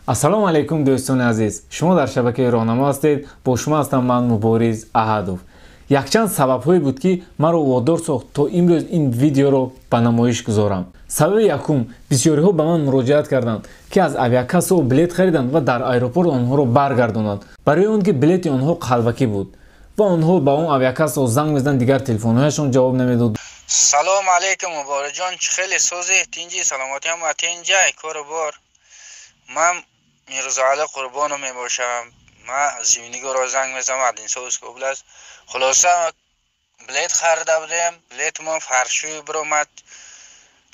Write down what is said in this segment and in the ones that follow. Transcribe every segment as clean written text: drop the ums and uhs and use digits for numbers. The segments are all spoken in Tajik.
Ассалому алайкум, дӯстони азиз. Шумо дар шабакаи Роҳнамо ҳастед. Бо шумо ҳастам ман, Мубориз Аҳадов. Якчанд сабабҳое буд, ки маро водор сохт, то имрӯз ин видеоро ба намоиш гузорам. Сабаби якум: бисёриҳо ба ман муроҷиат карданд, ки аз авиакассао билет хариданд ва дар аэропорт онҳоро баргардонанд, барои он ки билети онҳо қалбакӣ буд ва онҳо ба он авиакассао занг мезананд, дигар телефонҳояшон ҷавоб намедод. Салому алейкум, Муборизҷон, чӣ хеле сӯзи, тинҷи, саломатӣ ҳама тинҷай, кору бор? Ман Мирзоали Қурбонов мебошам. Ман Звенигород занг мезанам, Одинцовский область. Хулоса, билет харида будем, билетмон фальшивый биромад.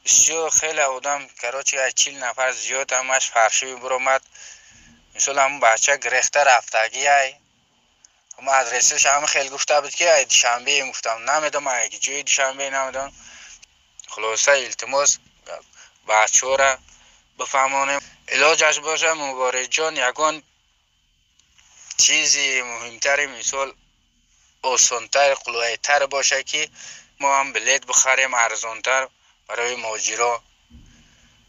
Бисёр хеле одам, короче, 40 нафар зиёд, ҳамаш фальшивый биромад. Мисол, ҳамн бача гирехта рафтагиай, ҳама адресаш ҳама хел гуфта буд, ки ай Душанбе. Гуфтам, намедонам, ай ҷои Душанбе намедонам. Хулоса, илтимос, бачаҳора бифаҳмонем. Илоҷаш боша, Муборизҷон, ягон чизи муҳимтари, мисол, осонтар, қулайтар боша, ки мо ҳам билет бихарем арзонтар барои муҳоҷиро.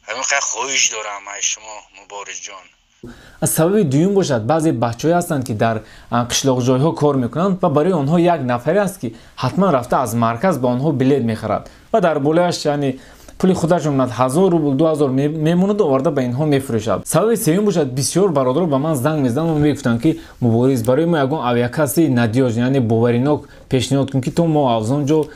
Ҳамин қадр хоҳиш дорам аз шумо, Муборизҷон. Аз сабаби дуюм бошад, баъзе бачаҳое ҳастанд, ки дар қишлоқҷойҳо кор мекунанд ва барои онҳо як нафаре аст, ки ҳатман рафта аз марказ ба онҳо билет мехарад ва дар болояш, яъне пули худаш мемонад, 1000 рубл, 2000 мемонаду оварда ба инҳо мефурӯшад. Сабаби сеюм бошад, бисёр бародаро ба ман занг мезананд ва мегуфтанд, ки Мубориз, барои мо ягон авиакассаи надёжный, яъне боваринок пешниҳод кун, ки то мо аз он ҷо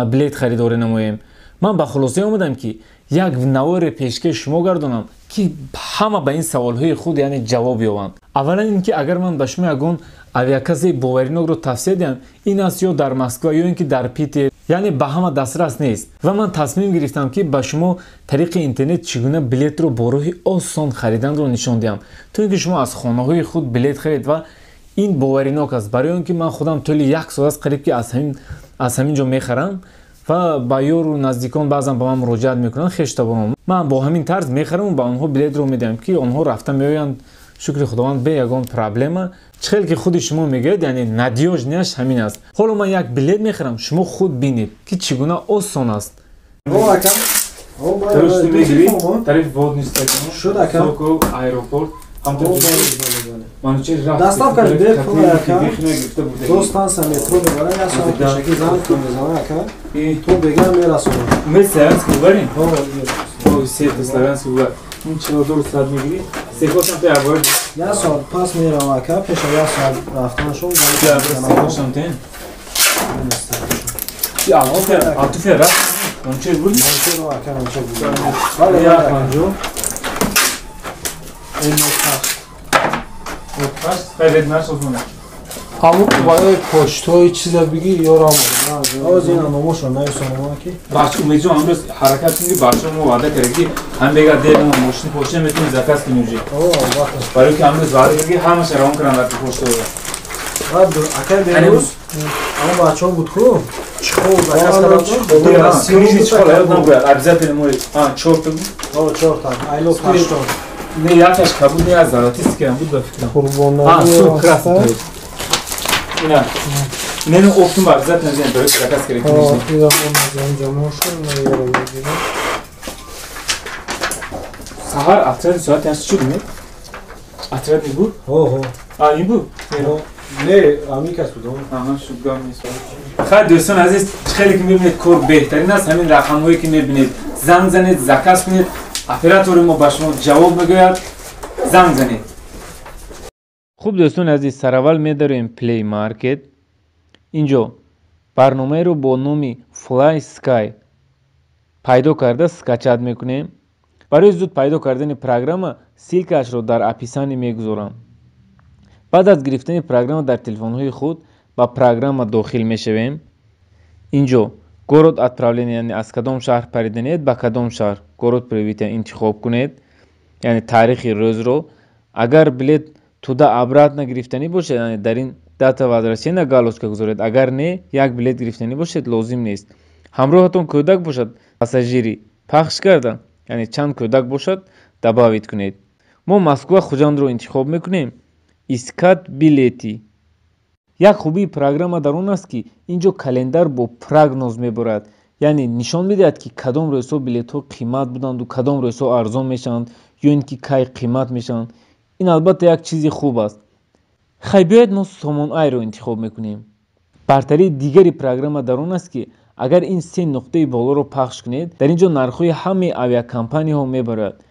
билет харидорӣ намоем. Ман ба хулосае омадам, ки як наворе пешкаши шумо гардонам, ки ҳама ба ин саволҳои худ, яъне, ҷавоб ёбанд. Аввалан ин ки агар ман ба шумо ягон авиакассаи боваринокро тавсия диҳам, ин аст ё дар Москва, ё ин ки дар Питер, яъне ба ҳама дастрас нест. Ва ман тасмим гирифтам, ки ба шумо тариқи интернет чӣ гуна билетро бо роҳи осон хариданро нишон диҳам, то ин ки шумо аз хонаҳои худ билет харед. Ва ин боваринок аст, барои он ки ман худам тӯли як сол аст қариб ки аз ҳамин ҷо мехарам ва ба ёру наздикон баъзан ба ман муроҷиат мекунанд, хештаборон. Ман бо ҳамин тарз мехараму ба онҳо билетро медиҳам, ки онҳо рафта меоянд, шукри Худованд, бе ягон проблема. Чӣ хел ки худи шумо мегӯяд, яъне надёжный аш ҳамин аст. Ҳоло ман як билет мехарам, шумо худ бинед, ки чӣ гуна осон аст. Тариф водный. Шуд, ака. Аэропорт. Доставка бепул, ака. До станция метро мебарам, як соат пешакӣ занг мезанам, ака, то бега мерасонам. Мы Славянский бульвар? О, се Славянский бульвар. Ин 42 соат мегирӣ. Секошам те абор. Як соат пас мерам, ака, пеша як соат рафтанашон. Секошам те. Алтуфия рафт. Манучер буд? Манучер, ака, манучер буд. Бале, як панҷо. Ин ҳашт. Ҳашт, хайрет нашод. Ҳамун барои почтои чиза бигӣ, ёрам. Оз ина номошро нависонам, ки Бач, Умедҷон, ҳамрӯз ҳаракат кунӣ, бача мо ваъда кард, ки ҳам бега дер мо мошини почта метавонӣ заказ кунӣ уже. О, албатта. Барои ки ҳамрӯз ваъда кард, ки ҳамаша равон кунам дар почта. Баъд, акай, берӯз ҳамон бачаҳо буд ку, чхол заказ кардам. Книжный чехол ёд набояд, обязательно мо чорта буд. О, чорта, айло паштон. Не, якаш кабуд, не, аз золотистый ам буд, ба фикрам. Қурбонали. Сур, красный. Ина. Не, ну оптом обязательно зен, барои заказ кардем. Книжный. Саҳар отряд соати 8 чӣ буд? Отряд буд? Ҳо. А, ин буд? Не, ҳамин кас буд. Аҳа, шуд, гап нест. Хайр, дӯстони азиз, хеле ки мебинед, кор беҳтарин аст. Ҳамин рақамҳое ки мебинед, занг занед, заказ кунед. Оператори мо ба шумо ҷавоб мегӯяд. Занг занед. Хуб, дӯстони азиз, сараввал медароем Play Market. Инҷо барномаеро бо номи Fly Sky пайдо карда, скачать мекунем. Барои зуд пайдо кардани программа ссылка ашро дар описание мегузорам. Баъд аз гирифтани программа дар телефонҳои худ ба программа дохил мешавем. Инҷо город отправления, яъне аз кадом шаҳр париданед ба кадом шаҳр, город прибытия интихоб кунед, яъне таърихи рӯзро. Агар билет туда обратно гирифтанӣ бошад, яъне дар ин дата возвращения галочка гузоред. Агар не, як билет гирифтанӣ бошед, лозим нест. Ҳамроҳатон кӯдак бошад, пассажири пахш карда, яъне чанд кӯдак бошад, добавить кунед. Мо Москва Хуҷандро интихоб мекунем. Искать билеты. Як хубии программа дар он аст, ки ин ҷо календар бо прогноз мебарад, яъне нишон медиҳад, ки кадом рӯзҳо билетҳо қимат буданду кадом рӯзҳо арзон мешаванд ё ин ки кай қимат мешаванд. Ин албатта як чизи хуб аст. Хай, биёед мо Сомон Айрро интихоб мекунем. Бартарии дигари программа дар он аст, ки агар ин се нуқтаи болоро пахш кунед, дар ин ҷо нархҳои ҳамаи авиакомпанияҳо мебарояд.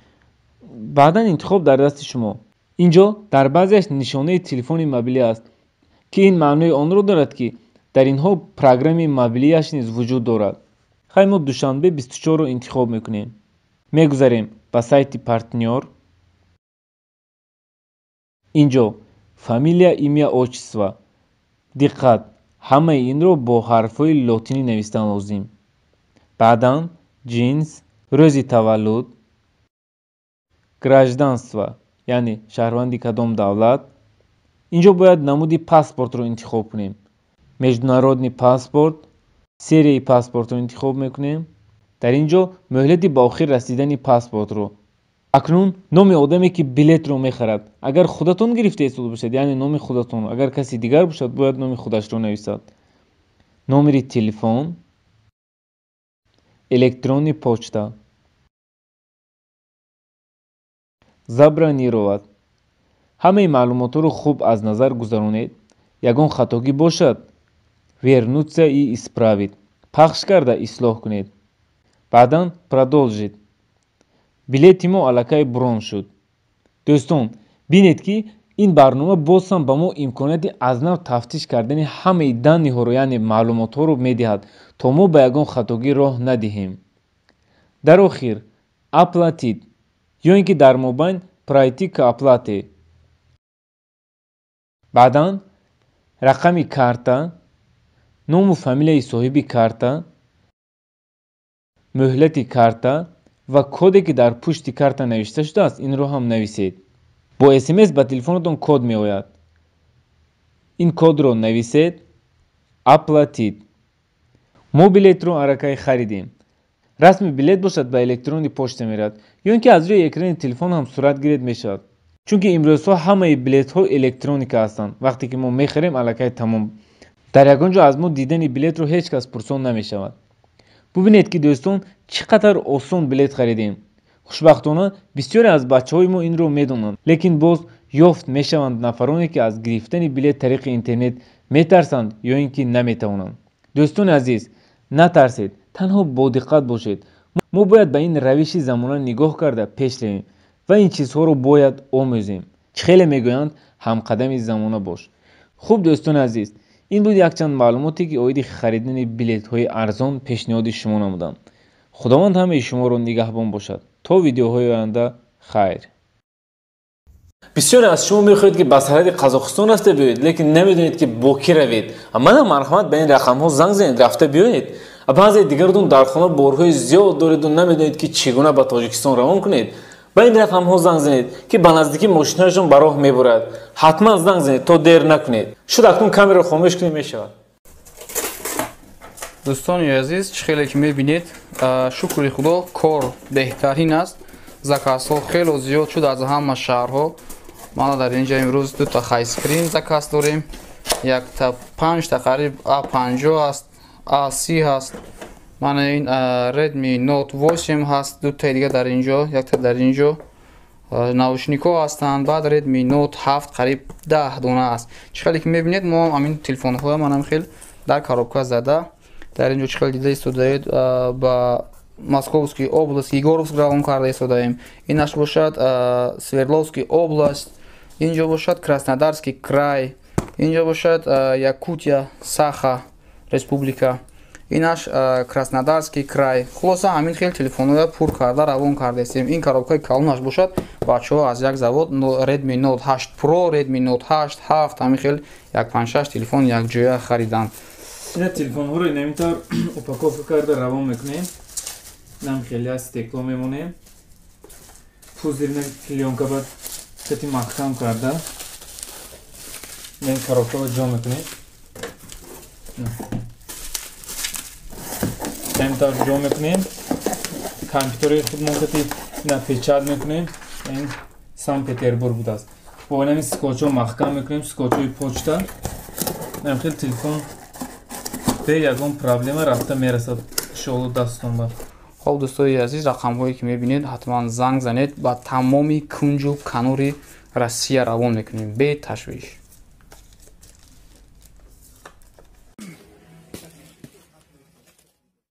Баъдан интихоб дар дасти шумо. Ин ҷо дар баъзеаш нишонаи телефони мобилӣ аст, ки ин маънои онро дорад, ки дар инҳо программаи мобилияш низ вуҷуд дорад. Хай, мо Душанбе 24-ро интихоб мекунем. Мегузарем ба сайти партнёр. Ин ҷо фамилия, имя, отчество. Диққат, ҳамаи инро бо ҳарфҳои лотинӣ навистан лозим. Баъдан ҷинс, рӯзи таваллуд, гражданство, яъне шаҳрванди кадом давлат. Ин ҷо бояд намуди паспортро интихоб кунем. Международный паспорт, серияи паспортро интихоб мекунем. Дар ин ҷо муҳлати ба охир расидани паспортро. Акнун номи одаме, ки билетро мехарад. Агар худатон гирифта истода бошед, яъне номи худатон. Агар каси дигар бошад, бояд номи худашро нависад. Номери телефон, электронный почта. Забронировать. Ҳамаи маълумотҳоро хуб аз назар гузаронед. Ягон хатогӣ бошад, вернуться и исправить пахш карда ислоҳ кунед. Баъдан продолжить. Билети мо аллакай брон шуд. Дӯстон, бинед, ки ин барнома боз ҳам ба мо имконияти аз нав тафтиш кардани ҳамаи данные ҳоро, яъне маълумотҳоро медиҳад, то мо ба ягон хатогӣ роҳ надиҳем. Дар охир оплатить ё ин ки дар мобайн пройти к оплате. Баъдан рақами карта, ному фамилияи соҳиби карта, муҳлати карта ва коде, ки дар пушти карта навишта шудааст, инро ҳам нависед. Бо СМС ба телефонатон код меояд. Ин кодро нависед. Оплатить. Мо билетро аллакай харидем. Расми билет бошад, ба электронный почта меравад ё ин ки аз рӯи экрани телефон ҳам сурат гиред мешавад, чунки имрӯзҳо ҳамаи билетҳо электроника ҳастанд. Вақте ки мо мехарем, аллакай тамом, дар ягон ҷо аз мо дидани билетро ҳеҷ кас пурсон намешавад. Бубинед, ки дӯстон, чӣ қадар осон билет харидем. Хушбахтона, бисёре аз бачаҳои мо инро медонанд, лекин боз ёфт мешаванд нафароне, ки аз гирифтани билет тариқи интернет метарсанд ё ин ки наметавонанд. Дӯстони азиз, натарсед, танҳо бодиққат бошед. Мо бояд ба ин равиши замона нигоҳ карда пеш равем ва ин чизҳоро бояд омӯзем. Чӣ хеле мегӯянд, ҳамқадами замона бош. Хуб, дӯстони азиз, ин буд якчанд маълумоте, ки оиди харидани билетҳои арзон пешниҳоди шумо намудам. Худованд ҳамаи шуморо нигаҳбон бошад. То видеоҳои оянда, хайр. Бисёре аз шумо мехоҳед, ки ба сарҳади Қазоқистон рафта биёед, лекин намедонед, ки бо кӣ равед. Манам марҳамат, ба ин рақамҳо занг занед, рафта биёед. Баъзе дигаратон дар хона борҳои зиёд дореду намедонед, ки чӣ гуна ба Тоҷикистон равон кунед. Ба ин рақамҳо занг занед, ки ба наздикӣ мошинаашон ба роҳ мебурад. Ҳатман занг занед, то дер накунед. Шуд, акнун камераро хомӯш кунед мешавад. Дӯстони азиз, чӣ хеле ки мебинед, шукри Худо, кор беҳтарин аст. Заказ ҳо хело зиёд шуд аз ҳама шаҳрҳо. Мана, дар инҷа имрӯз дута хайскрин заказ дорем, якта, панҷта қариб А50 аст, А30 ҳаст. Мана, ин Redmi Note 8 ҳаст, дутаи дига дар инҷо, якта дар инҷо, наушник ҳо ҳастанд. Баъд Redmi Note 7 қариб 10 дона аст. Чӣ хеле ки мебинед, мо ҳамин телефонҳоя манам хел дар коробка зада дар инҷо, чӣ хел дида истодаед, ба Московский область, Егоровск равон карда истодаем. Инаш бошад Свердловский область, инҷо бошад Краснодарский край, инҷо бошад Якутия, Саха республика, инаш Краснодарский край. Хулоса, ҳамин хел телефонҳоя пур карда равон кардаистем. Ин коробкаи калонаш бошад, бачаҳо аз як завод Redmi Note 8 Pro, Redmi Note 8, 7, ҳамин хел як панҷшаш телефон якҷоя хариданд. Ина телефонҳоро инамин тавр упаковка карда равон мекунем. Нам хеле аз стекло мемонем, пузырный плёнка ба сети маҳкам карда ин коробкаро ҷо мекунем. Ин тавр ҷо мекунем. Компютери худмон кати ина печать мекунем. Ин Санкт Петербург будааст. Бо инами скотчҳо маҳкам мекунем, скотчҳои почта. Инам хел телефон бе ягон проблема рафта мерасад, иншоалло, дастон ба. Хоб, дӯстои азиз, рақамҳое ки мебинед, ҳатман занг занед, ба тамоми кунҷу канори Россия равон мекунем беташвиш.